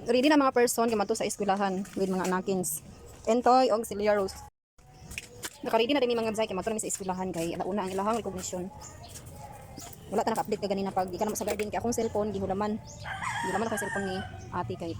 Ready na mga person kay sa eskwelahan with mga anakins. Entoy og Celia Rose. Naka-ready na din mi, mga zay, kay mato na mi sa eskwelahan kay alauna ang ilahang recognition. Wala ta naka-update ka ganina pag di ka na sa garden kay akong cellphone gihulaman. Gihulaman akong cellphone ni ate kay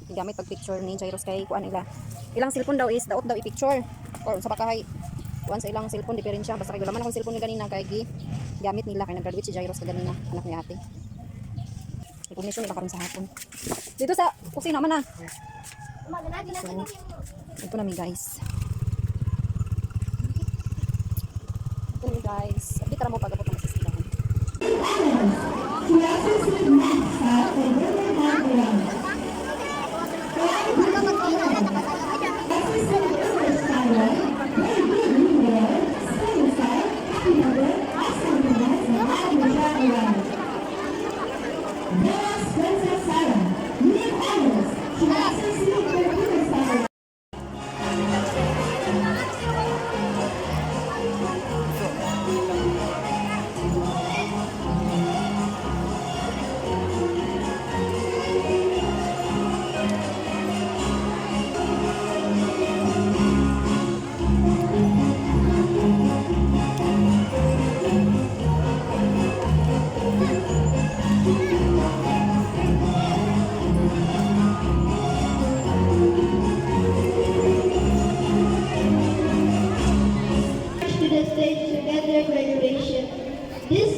gigamit pag picture ni Jairus kay kuan ila. Ilang cellphone daw is daot daw i-picture or sa bakahay kuan sa ilang cellphone diferensya, basta kay gulaman akong cellphone ni ganina kay gi gamit nila kay nag-graduate si Jairus kaganina, anak ni ate. Recognition nila karon sa hapon. Dito sa kusina man na. So, ito na mi, guys. Ito na mi, guys. Update ra mo pag abot ng sa eskwelahan. To assist Maxa for Bernard. Princess Sarah, Liam Adams, to assist Computer Science. To the stage to get their graduation. This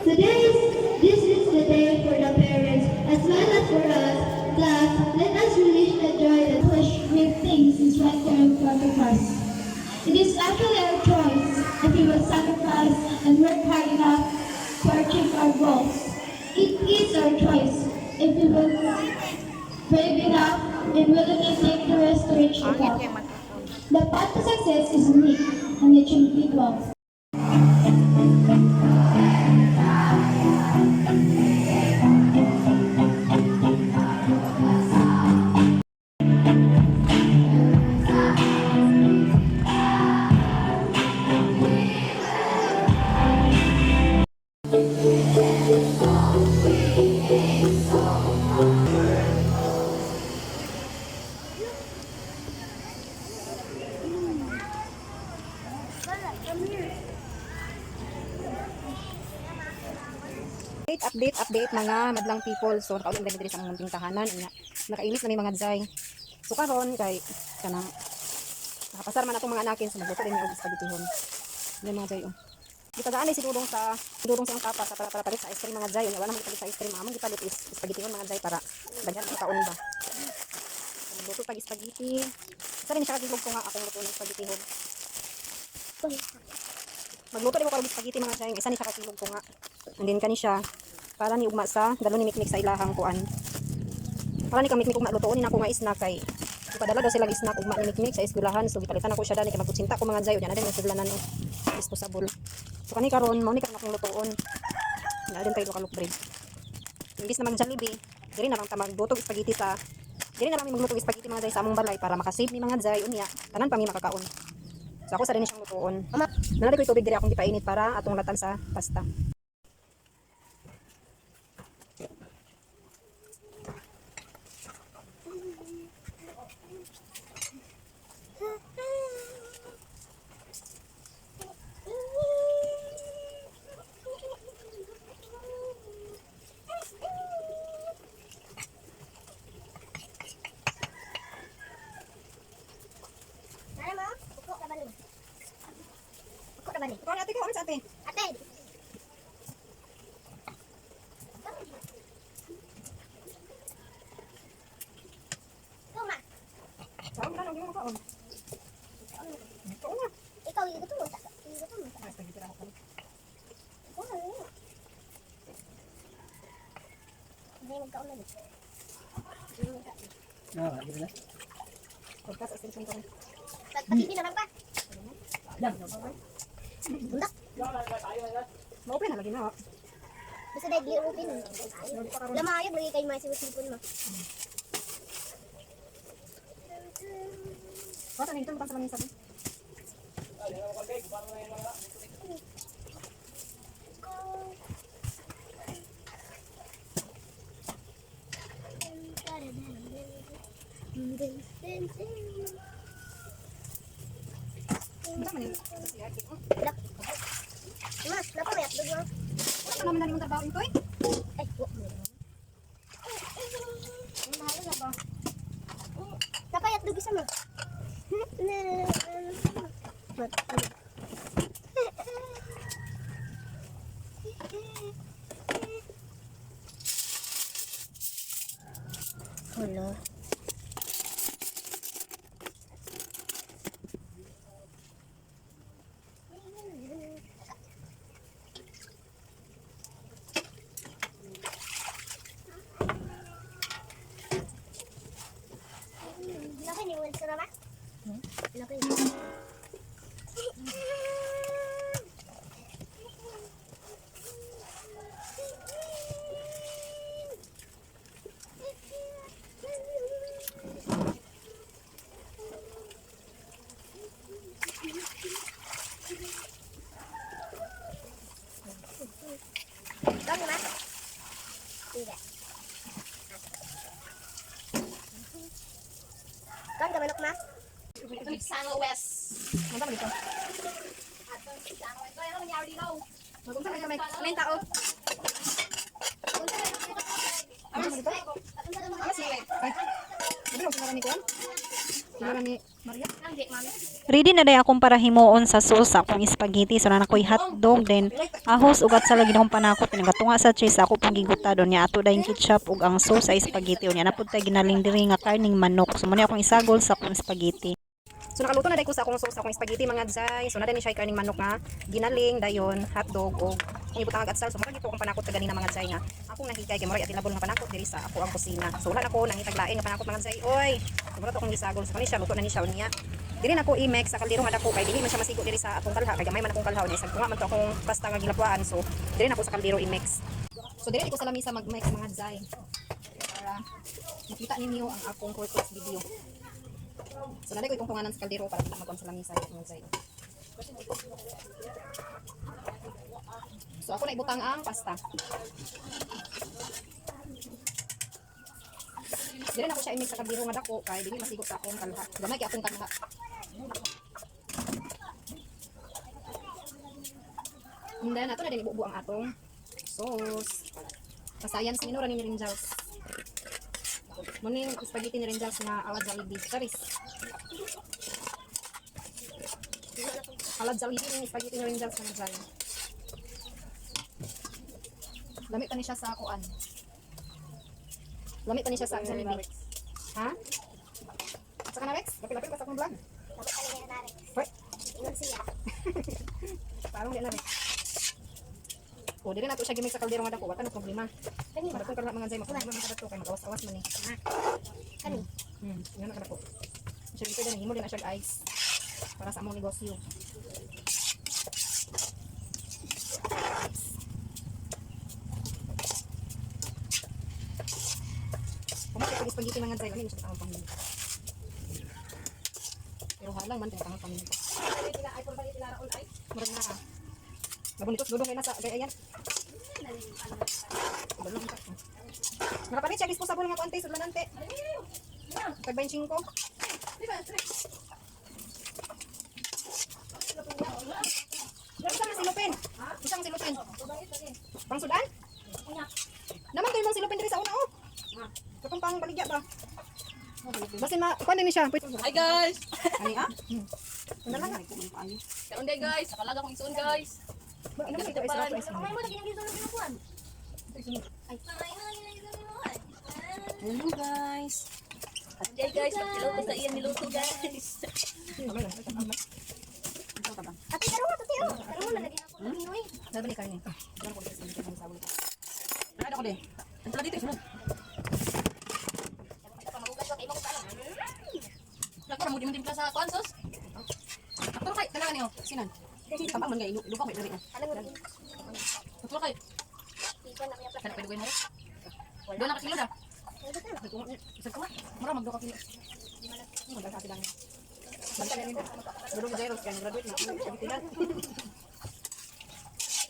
today is this is the day for the parents as well as for us. Thus, let us release the joy that Accomplish great things is right there in front of us. It is actually our choice if we will sacrifice and work hard enough to achieve our goals. It is our choice if we will brave enough and willing to take the risk to reach the top. The path to success is unique and each individual. Update, update, update, mga madlang people. So nakaulan gani diri sa among munting tahanan. Unya, nakainit na mi, mga jay. So karon kay kanang nakapasar man atong mga anakin, so magluto din mi og spagettihon. Yan, mga jay, oh. Gitagaan si Dudong sa iyang papa sa para palit sa ice cream, mga jay. Unya wala man gipalit sa ice cream. Among gipalit is spagettihon, mga jay, para daghan ang kaon ba. So, magluto pag spaghetti. Isa rin siya kagilog ko nga akong luto ng spagettihon. Magluto din ko karon spaghetti, mga jay. Isa ni siya kakilog ko nga. And then kani siya para ni ugma sa dalo ni Mikmik sa ilahang kuan. Para ni kang Mikmik ugma, lutoon ni nako nga snack kay ipadala daw sila snack ugma ni Mikmik sa eskwelahan. So gipalitan ako siya dani kay magkutsinta ko, mga jay. Unya na din ang sudlanan og disposable. So kani karon mao ni karon akong lutoon. Na din tayo local bread. Imbis na mag Jollibee, diri na lang ta magluto og spaghetti sa diri na lang mi magluto og spaghetti, mga jay, sa among balay para makasave ni mga jay, unya tanan pa mi makakaon. So ako sa rin siyang lutoon. Naa ko'y tubig diri akong gipainit para atong latan sa pasta. Nara mo? Upo ka ba ni? Upo ka ba ni? Ikaw ate, ikaw sa ate. Ate! Ikaw ma. Kaon ka lang, kaon. Kaon na. Ikaw, igutom mo. Igutom mo. Ah, spaghetti ra ako. Ikaw na yun. Hindi magkaon na ni. Pagkas extension ko. Pagpatindi naman pa. Bundak. Ma-open na lagi na. Basta dahil di open. Lamayag lagi kayo mga sipon mo. Basta nito butang sa lamesa. Dun, dun, dun. Unsa man ni? Sa CR. Ma, napa may hotdog, ma? Wala pa naman na nimong trabaho intoy. Ay, wa. Mahalo na ba? Napa hotdog isa, ma? Wala. Laki ni Wilson na ba? Laki. Laki ba? Hindi. Kan ka manok ma? San West. Unsa man dito? Magunsa man kami. Alin tao? Ano dito? Ay. Sabi lang ni Kuan? Sinara ni Maria? Ready na day akong para himuon sa sauce sa akong spaghetti. So na nakoy hotdog then ahos ugat sa lagi akong panakot nagatunga sa cheese ako pong giguta doon niya ato dayong ketchup ug ang sauce sa spaghetti unya napud tay ginaling diri nga karning manok. So mo ni akong isagol sa akong spaghetti. So nakaluto na day ko sa akong sauce sa akong spaghetti mga dzay. So na ni siya karning manok nga ginaling dayon hotdog og kung ibutang ag atsal. So murag ito akong panakot kaganina mga dzay nga akong nahikay kay murag available nga panakot diri sa ako ang kusina. So wala na ko nangitag lain nga panakot mga dzay. Oy, so murag to akong gisagol. So kani siya luto na ni siya unya. Diri na ko i-mix sa kaldero nga dako kay dili man siya masigo diri sa atong kalha kay gamay man akong kalha unya isag tunga man to akong pasta nga gilapwaan. So diri na ko sa kaldero i-mix. So diri ko sa lamisa mag-mix mga dzay para makita ninyo ang akong purpose video. So naday ko itong tunganan sa kaldero para dili magkuan sa lamisa mga dzay. So ako na ibutang ang pasta. Dili na ko siya i-mix sa kaldero nga dako kay dili masigo sa akong kalha. Gamay kay akong kalha. And then ato na din ibubo ang atong sauce. Pasayan sa minura ni Rinjals. Muning spaghetti ni Rinjals nga ala Jollibee. Charis. Ala Jollibee ni spaghetti ni Rinjals nga Jollibee. Lami pa ni siya sa kuan. Lami pa ni siya sa Jollibee. Ha? Sa kana Rex? Lapit-lapit ka sa akong vlog. Dapat talaga na narin. Hoy, Ingon siya. parang di na Rex. O, dili na to siya gimik sa kaldero nga dako, wala na problema. Kani Para kung mga zay, maproblema man kada to kay magawas-awas man eh. Kani. Yun na kada ko. Siya dito din himo din na siya ice para sa among negosyo. Kumakit ang spaghetti mga zay, lami siya sa among pamilya. Pero halang man kay among pamilya. Murag na. Ah. Nabunitos dudong kay nasa gay ayan. Balong ka. Nakapalit siya disposable nga kuante sudlan ante. Tag 25. Isa man silupin. Isang silupin. Pang sudan? Naman kayo mong silupin diri sa una oh. Katong pang baligya ba? Basin ma kuan din ni siya. Hi guys! Ani ah? Ano lang ah. Kaon day guys, nakalaga kong isuon guys. Ano man ito isa isa. Kamay mo lagi nang gisulod binukuan. Ay, kamay mo lagi nang gisulod binukuan. Hello guys. Day guys, nagkilaw ko sa iyan niluto guys. Kamay lang. Kamay. Ate, tarong ate, oh. Tarong na lagi ako lagi noy. Sabi ni Karne. Ano ko sa inyo sa ulo. Ano ako de? Ang tala dito isunod. Lako ra mo di mo timpla sa kuan sos. Ako kay kailangan niyo. Sinan. Tambang man kay lupa ko diri. Alam mo rin. Ako kay Ikaw na kaya kana pwede mo. Doon na ka kilo da. Isang kuma. Mura magdo ka kilo. Wala sa atin lang. Basta na rin. Duro Jairos kay graduate na. Pagtilan.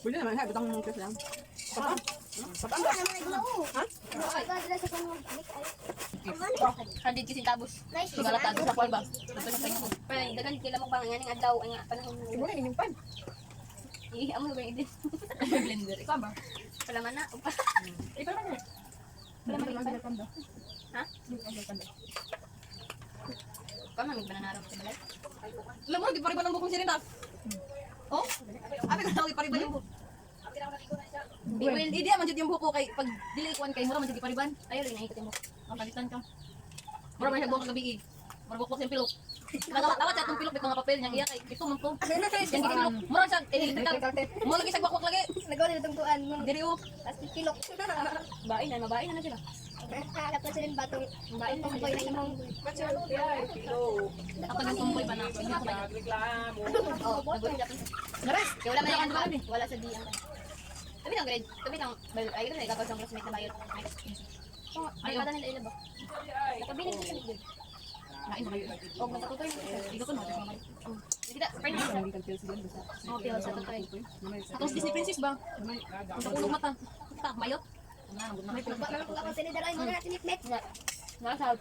Pwede naman ha, bitang tres lang. 100 centavos. Wala ta sa kwal ba? Pero dagan kila mo bang nganing adlaw ang panahon. Imo na ninyong pan. Eh, amo ba yung blender? Ikaw ba? Pala man na. Eh, pala man. Pala man. Ha? Ikaw man bananaro sa balay. Alam mo, gipariban ang bukong sirinda. Oh? Abi ko na gipariban yung buhok. Well, Hindi man jud yung buhok ko kay pag dili kuan kay mura man jud gipariban. Ayaw rin nakikita mo. Mapalitan ka. Mura man siya buhok kagabi eh. Mura buhok sa pilok. Nagawat sa atong pilok bitong nga papel niyang iya kay ito man to. Yang gipilok. Mura siya electrical. Mura lagi sa gwak lagi. Nagawa nila itong tuan. Diri oh. Tapos pilok. Bain na, mabain na na sila. Tapos sila yung batong. Bain na. Tumboy na imong. Ako nang tumboy pa na. Oh, nagulat ako. Nares. Kaya wala man ang ano, wala sa di ang. Tabi ng grade, tabi ng ay ito na ikaw sa classmate na bayot. Ay, kada nila ila ba? Nakabiling ko sa grade. Lain ba kayo? Og nagkatutoy. Ikaw ko na. Kita, friend na. Oh, pilo sa tutoy. Atong Disney princess ba? Ang kakulong mata. Ta, mayot. Wala ko tinidala. Mo na natin ikmet. Nasa